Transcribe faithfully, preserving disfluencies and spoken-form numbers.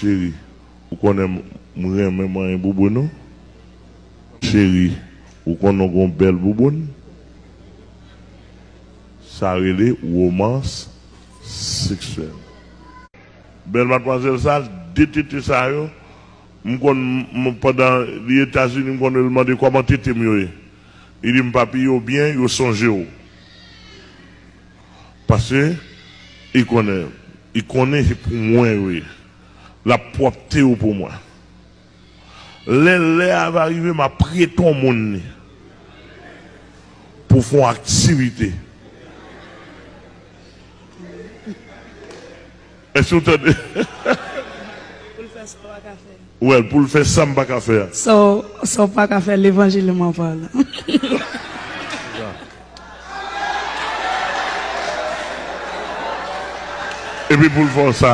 Cheri, ou konnen m renmen manyen bouboun ou? Cheri, ou konnen w gon bèl bouboun? Sa rele womans seksyèl. Bèl madmwazèl sa, de tete sa yo, m konn, m, pandan li Etazini, m konn wè l mande kòman tete m yo ye. Li di m, "Papi, yo byen, yo sonje w." Paske li konnen, li konnen se pou mwen yo ye. L ap pwòpte yo pou mwen. Lè lè a va rive, m ap prete yon moun li pou fè yon aktivite. Èske w tande? Pou l fè sa w pa ka fè. Well, pou l fè sa m pa ka fè a. So, so w pa ka fè levanjil m an pa la. Epi pou l fè w sa.